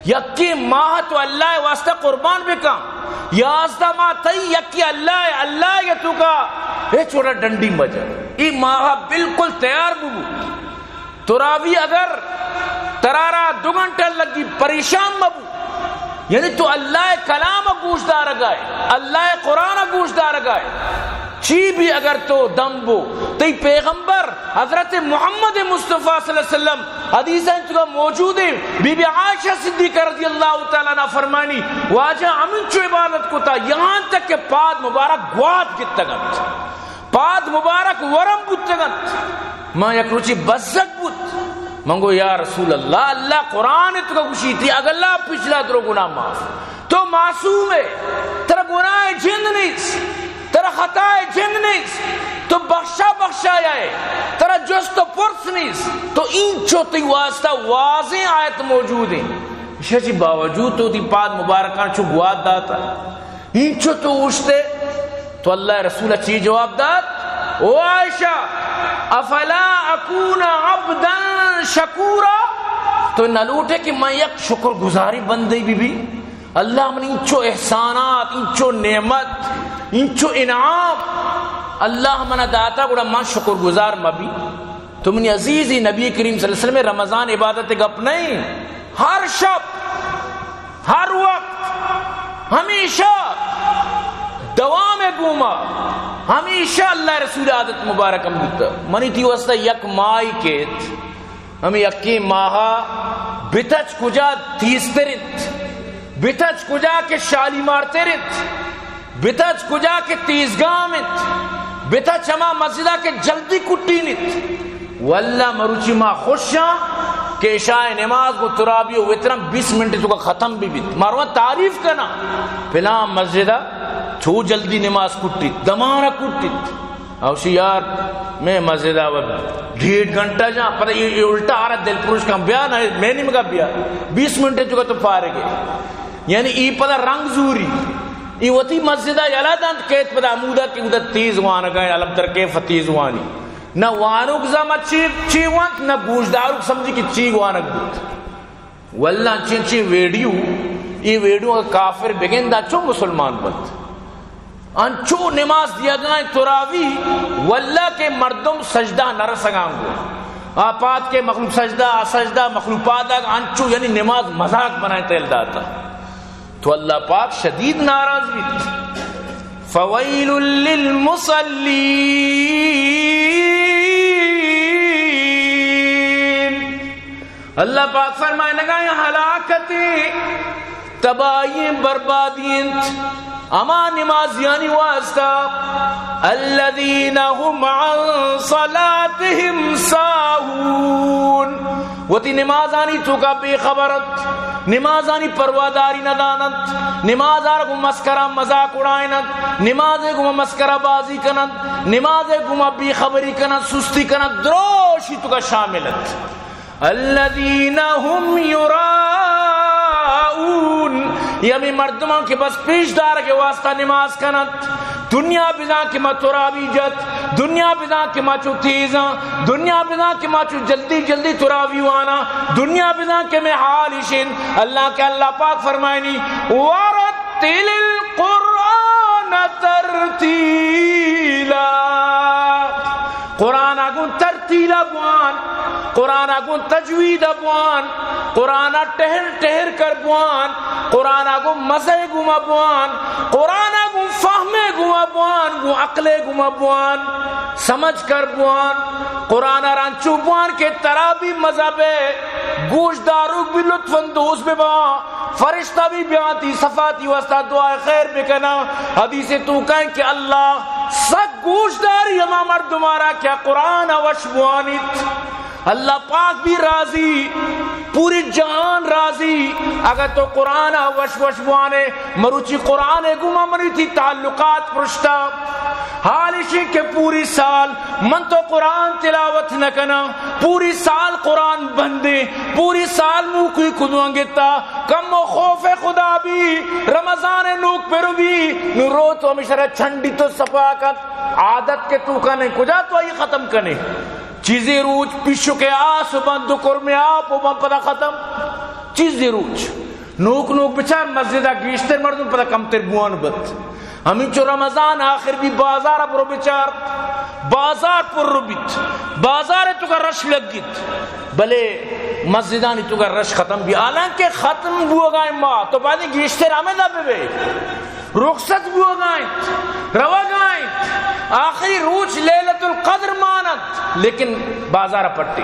یکیں ماہ تو اللہ ءِ واسطہ قربان بکن۔ یازدہ ماہ تئی یکیں اللہ ءِ، اللہ ءِ توکا ہچ وڑا ڈنڈی مجن۔ اے ماہ بالکل تیار ببو۔ تراوی اگر ترا را دو گھنٹہ لگی، پریشان مبو۔ یعنی تو اللہ ءِ کلام ءَ گوش دارگائے، اللہ ءِ قرآن ءَ گوش دارگائے۔ چی بھی اگر تو دم بو، تئی پیغمبر حضرت محمد مصطفیٰ صلی اللہ علیہ وسلم حدیث انت کا موجود ہے، بی بی عائشہ صدیقہ رضی اللہ تعالیٰ عنہا فرمانی، واجہ ہمینچو عبادت کتا، یہاں تک کہ پاد مبارک گوات گتگ انت، پاد مبارک ورم بوتگ انت۔ من یک روچی بزگ بوت، من گو، یا رسول اللہ، اللہ قرآن ءِ توکا گوشیتی، اگلا پچھلا درو گناہ معاف۔ تو معصوم ئے، ترا گناہ جند نیست، ترا خطا جند نیست، تو بخشا بخشایا ئے، ترا جست و پرس نیست۔ تو اینچو تئی واسطہ واضح آیت موجود ہیں۔ ایشی چی باوجود تو تئی پاد مبارکان چو گوات داتا، اینچو تو اوشتے۔ تو اللہ ءِ رسول چی جواب دات؟ او عائشہ، افلا اکون عبدا شکورا؟ تو نہ لوٹے کہ من یک شکر گزاری بندے بی بی؟ اللہ من اینچو احسانات، اینچو نعمت، اینچو انعام اللہ منا داتا، گڑا من شکر گزار مبی؟ تو منی عزیزی، نبی کریم صلی اللہ علیہ وسلم، رمضان عبادت گپ نہیں، ہر شب، ہر وقت، ہمیشہ دوام گوما، ہمیشہ اللہ ءِ رسول عادت مبارک ہم بوتا۔ منی تئی واسطہ یک ماہی کیت، ہمے یکیں ماہ ءَ بتچ کجا تیزتر انت، بتچ کجا کہ شالیمارتر انت، بتچ کجا کہ تیزگام انت، بتچ ہما مسجد ءَ کہ جلدی کٹین انت۔ واللہ مروچی ما خوشاں کہ عشاء نماز گوں تراوی و وتراں بیست منٹ توکا ختم بہ بیت۔ ما رواں تعریف کناں، پلان مسجد ءَ چو جلدی نماز کٹیت، دمان ءَ کٹیت۔ اوشی یار، میں مسجد ءَ ڈیڑھ گھنٹہ جاں، پدا اے، اے الٹا آرا دل پروش کن، بیا نہ، میں نیمگا بیا، بیست منٹ توکا تو فارغ ئے۔ یعنی ای پدا رنگ زوری، ای وتی مسجد ءَ یلہ دنت، کیت پدا ہمودا کہ اودا تیز وانگا، الم تر کیف تیز وانی۔ نہ وانوک زما چی، چی وانت، نہ گوشداروک سمجھی کہ چی وانگ بوت۔ واللہ انچیں انچیں ویڈیو، اے ویڈیو اگر کافر بگندا چو مسلمان بنت؟ انچو نماز دیگائیں تراوی، واللہ کہ مردم سجدہ نہ رسگاں گو۔ آ پاد کہ مخلوق سجدہ، آ سجدہ، مخلوق پاد آگ، انچو یعنی نماز مذاق بنائیں تیل داتا۔ تو اللہ پاک شدید ناراض بیت۔ فویل للمصلین۔ اللہ پاک فرمائنگا، ہلاکتیں، تباہی، بربادی انت ہما نمازیانی واسطہ، الذین هم عن صلاتهم ساهون، وتی نمازانی توکا بے خبر انت، نمازانی پرواداری ندانت، نماز آرا گوں مسکرا مذاق اڑائینت، نماز گوں مسکرا بازی کنت، نماز گوں بے خبری کنت، سستی کنت، دروشی توکا شامل انت۔ الذین هم یراءون، یہ ہمیں مردمان کہ بس پیش دارگ واسطہ نماز کنت۔ دنیا بزاں کہ ما تراوی جت، دنیا بزاں کہ ما چو تیزاں، دنیا بزاں کہ ما چو جلدی جلدی تراوی وانا، دنیا بزاں کہ میں حال اشن۔ اللہ کہ اللہ پاک فرمائنی، ورتل القرآن ترتیلا۔ قرآن گوں ترتیل ءَ بوان، قرآن ءَ گوں تجوید ءَ بوان، قرآن ءَ ٹہر ٹہر کر بوان، قرآن ءَ گوں مزے گوما بوان، قرآن ءَ گوں فہمے گوما بوان، گوں عقلے گوما بوان، سمجھ کر بوان۔ قرآن ءَ رانچو بوان کہ ترا بھی مزہ بے، گوش داروک بھی لطف اندوز بہ باں، فرشتہ بھی بیاں تئی صفاتی واسطہ دعائے خیر بکناں۔ حدیث توکا کہ اللہ سک گوشداری ہما مردمارا کہ قرآن وش بوانیت۔ اللہ پاک بھی راضی، پوری جہان راضی۔ اگر تو قرآن وش وش بوانے، مروچی قرآن گما منی تئی تعلقات پرشتا۔ حال اشی کہ پوری سال من تو قرآن تلاوت نہ کناں، پوری سال قرآن بندیں، پوری سال موکوئی کدوان گتا، کمو خوف خدا بی، رمضان نوک پر بی، نو رو تو ہمیشہ را چنڈی تو صفا کن۔ عادت کہ تو کنے، کجا تو آئی ختم کنے؟ چیزے روچ پیشو کے آس و بند و کرمے آپ و بند پدا ختم۔ چیزے روچ نوک نوک بچار، مسجد ءَ گیشتر مردم، پدا کمتر بوان بت۔ ہمینچو رمضان آخر بی، بازار ءَ برو بچار، بازار پر بیت، بازار ءِ توکا رش لگیت، بلے مسجدانی توکا رش ختم بی، حالانکہ ختم بوگا ایں ماہ، تو باید گیشتر ہمدا ببے۔ رخصت بوگا ایں، روگا ایں، آخری روچ لیلۃ القدر مانت، لیکن بازار پٹی۔